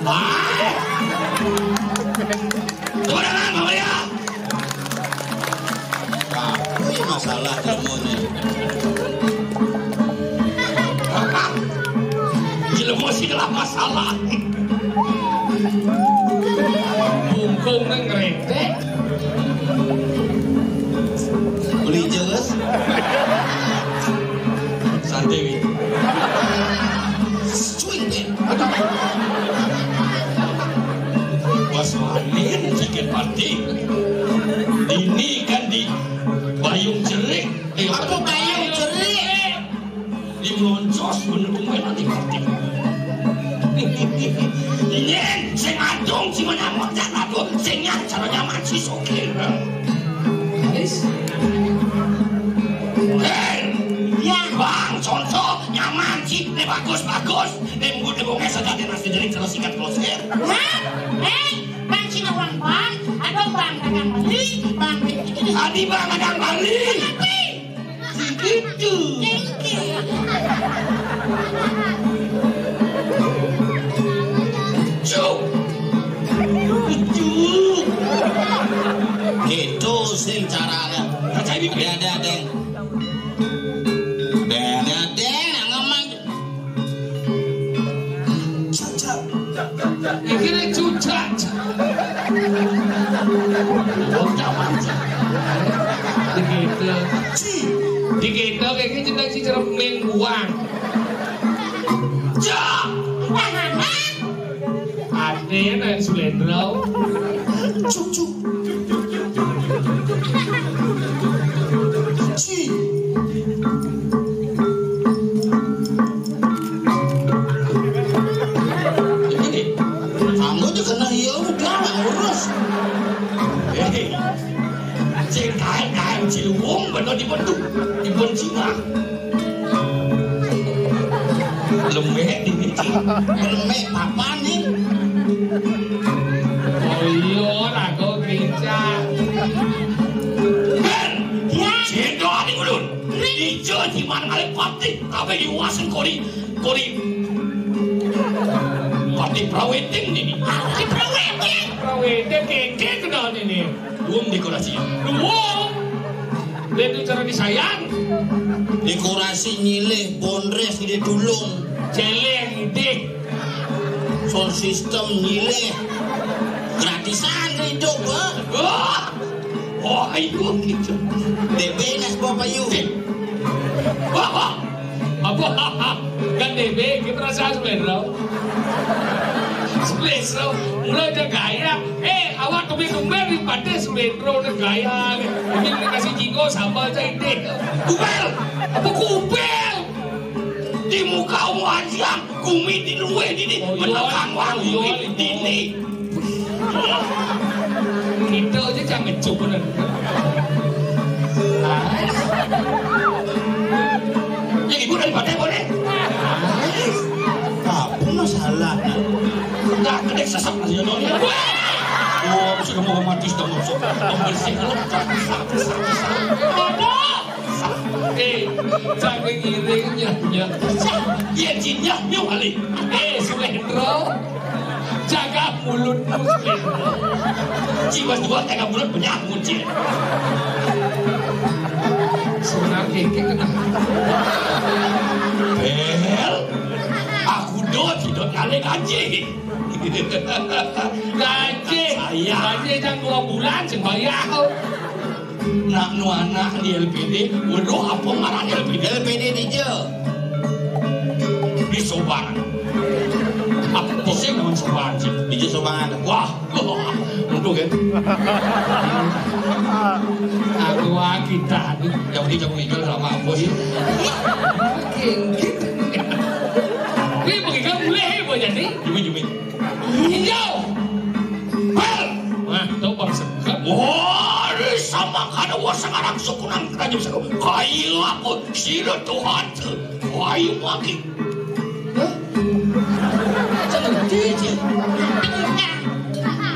Ah. Tepuk tangan, Mama, ya. Kuwi masalah ilmune. Ilmu sing ora masalah. Bungkung nang ngretek. Beli jelas. Santai, Wi. Swing, Wi. Bos Wanin sakit hati. Ini kan di Bayung Jerik. Eh, apa Bayung Jerik? Di Meloncos, bener, nanti hati. Yen sing adung, sing menyambut, jan adung, sing nyah, cara nyaman, si sokir. Wis. Hei, ya, Bang, contoh, nyaman, sih, ini bagus, bagus. Ini minggu dukungnya saja, dia masih jadi, terus ikat, terus, ya. Hah? Eh, Bang Cina uang Bang, ada Bang dagang Bali, Bang Bali. Tadi Bang dagang Bali. Tapi, gitu. Cuk. Cuk. Itu sing carane. Deng, deng, deng. Deng, deng, deng, nang ngomong. Iki nek cucak. Wong jaman. Digendong. Digendong iki jeneng si cermin buang. Cak. Ate nek Sulendra. Cuk, cuk. Ci. Kamu tuh kena iya udah nggak ngurus. Eh, cek kain kain Ciliwung bener dibentuk, dibenci mah. Lemek di sini. Lemek papan nih. Oh iya, raga pincang. Ben, ya. Cendol di ulun. Ijo di mana kali pati, tapi diwasen kori, kori. Pati praweting ini. Pati praweting. Praweting kengke kenal ini. Duung dekorasi. Duung. Lihat itu cara disayang. Dekorasi nyilih, bondres ide dulung. Celeng ide. Sound system nyilih. Gratisan hidup, ha? Wah. Oh, ayo gitu. Bebe nas bapak yu. Wah, wah. Apa? Kan D B, kita rasa Sulendra. Sulendra, mulai udah gaya. Eh, awak tumben-tumben di pantai Sulendra udah gaya. Ini dikasih jiko sambal aja ini. Kupel, apa kupel? Di muka wajah, kumi di luar ini, oh, iya, menekang wangi iya, iya. Ini. Kita aja jangan ngecup bener. Ya ibu dari mana boleh? Apa masalah? Enggak gede sesak aja dong ya. Oh, sudah mau mati sudah mau pembersih. Aduh. Eh, jangan ngiring ya. Ya, jinnya nyuwali. Eh, Sulendro. Jaga mulutmu, Sulendro. Jiwa dua tengah mulut banyak muncul. Sebenarnya kayak kena. Bel, aku do tidak kali gaji. Gaji. Saya. Gaji yang dua bulan sembayang. Nak nu anak di L P D, waduh, apa ngaran L P D? L P D dija. Di Sobang. Apa sih nama Sobang sih? Dija Sobangan. Wah, untuk kan? Aku kita. Yang di jam minggu lama apa sih? Ini bagaimana mulai apa jadi? Jumi, jumi. Iya. Bel. Wah, tuh bangsa. Wah, ini sama kada wah sekarang sukunan kerajaan suku. Kayu aku sira Tuhan tu. Kayu lagi. Hah? Jangan kecil.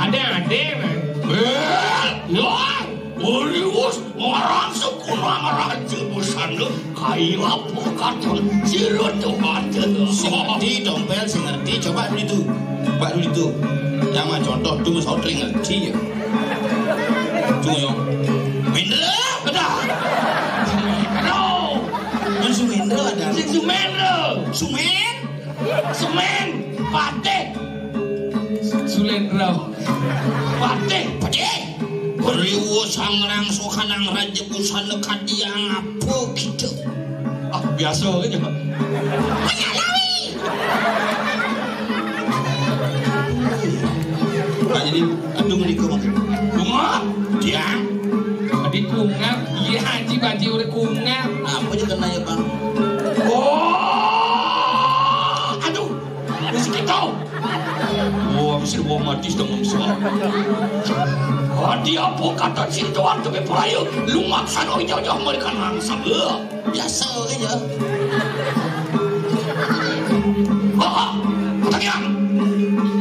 Ada, ada, man. Bel. Wah. Olius, ngarang sekolah ngarang jebusana, kayu apa katon, sira tuh ada. Sing ngerti, Dompel, sing ngerti. Coba dulu itu. Coba dulu itu. Yang mah contoh, tuh, mau ngerti ya. Tuh, yo. Mindra, benar. Aduh. Yang Sumendra ada. Si Sumendra. Sumen. Semen. Patih. Sulendra. Patih. Patih. Beriwu sangrang sokanang raja busana kadiang apa gitu. Ah, biasa aja. Banyak lawi. Nah, jadi aduh niku maksudnya. Bunga, dia. Tadi kungap, iya haji baji udah kungap. Apa aja kena ya, Bang? Oh, aduh. Mesti kita. Wah, mesti wong mati sedang mengsuap. Wah, dia apa kata cinta waktu ke perayu. Lu maksa dong jauh-jauh mereka langsung. Eh, biasa aja. Ah, pertanyaan.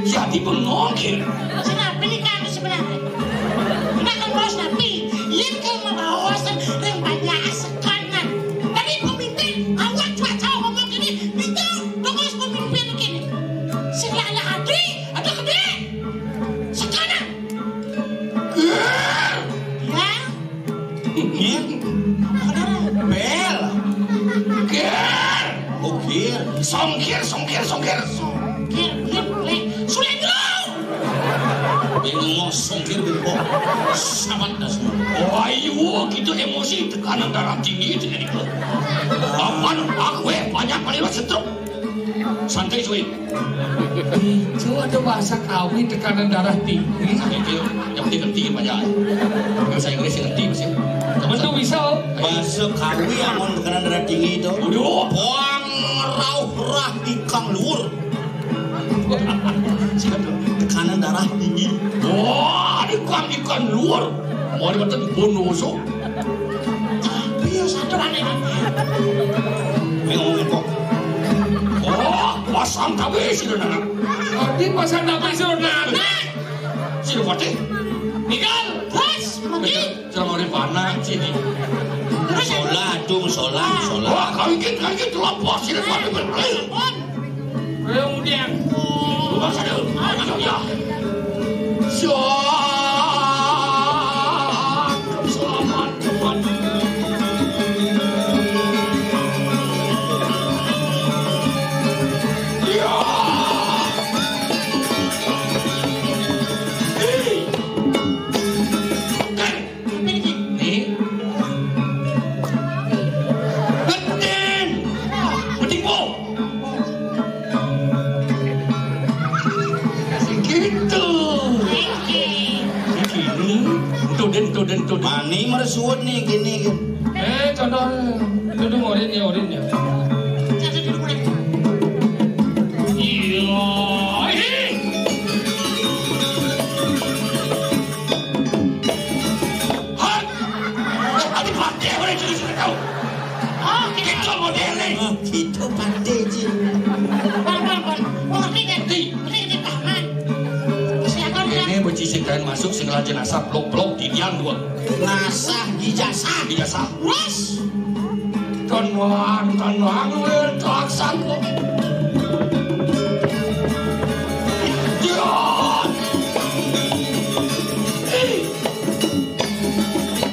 Jadi bengong ya. Senapi nih kan sebenarnya. Nah, kan bos napi. Iya kan mau bawa sen, yang banyak sekarang. Tadi pemimpin, awak cuaca ngomong gini, itu terus pemimpin gini. Sing lala hati, ada gede. Sekarang. Songkir, songkir. Songkir, songkir. Sulendro. Dia ngomong songkir, bengkok. Sahabat dah semua. Wah, iya, gitu emosi, tekanan darah tinggi itu jadi. Apaan? Aku, eh, banyak kali lah stroke. Santai, cuy. Itu ada bahasa Kawi, tekanan darah tinggi. Itu yang penting ngerti aja. Bahasa Inggris ngerti masih. Betul bisa. Bahasa Kawi yang mau tekanan darah tinggi itu. Waduh. Buang rauh rah ikang luur. Tekanan darah tinggi. Wah, ikang, ikang luur. Mau dikata dibunuh, so. Iya, satu aneh. Ayo ngomong kok. Oh, pasang tapi sudah nana. Tapi pasang tapi sudah nana. Sudah mati. Tinggal, terus, mati. Jangan mau di mana sini. Terus, sholat, tuh, sholat, sholat. Wah, kau ikut, kau ikut, terlepas, sudah mati, betul. Kemudian, rumah saya, anak saya. Siap, selamat, teman. Ya. Hei. Nih. Betin. Betin, po. Gitu. Gini. Tuh, Den, tuh, Den, tuh, Den. Mani meresuut nih, gini, gini. Eh, contoh. Duduk, orin ya, orin ya. Iya. Ih. Hah? Ada pakai, boleh juga sudah tahu. Oh, kita modelnya. Oh, gitu, Pak D J. Bang, bang, bang. Oh, ini ganti. Ini, ini taman. Siapa, ini bocil sing kain masuk, sing jenazah, blok-blok, didian dua. Nasah, ijazah. Ijazah. Wes. Tonwang, tonwang, tonwang, tonwang. Ya. Ih.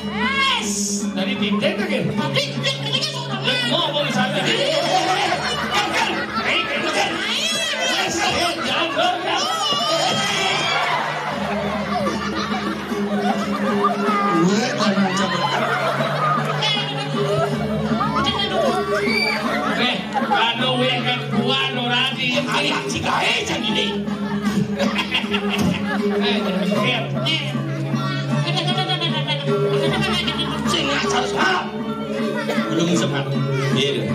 Wes. Tadi tindik lagi. Tapi, tindik lagi, sudah. Mau, mau di sana. Iya. Hei, hei, hei. Wes, hei, jangan, jangan. Weh, kok macam. Eh, kalau weh kan kuat orang di ayah si gae jadi ni. Eh, jangan. Sing asal sahab. Belum sempat. Iya.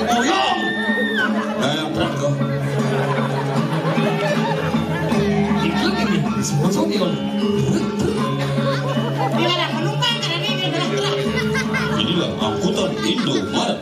Oyong. Nah, yang berat kok. Ikut ini, semua sopir. Gimana? Penumpang ada di, di belah truk. Inilah angkutan Indomaret.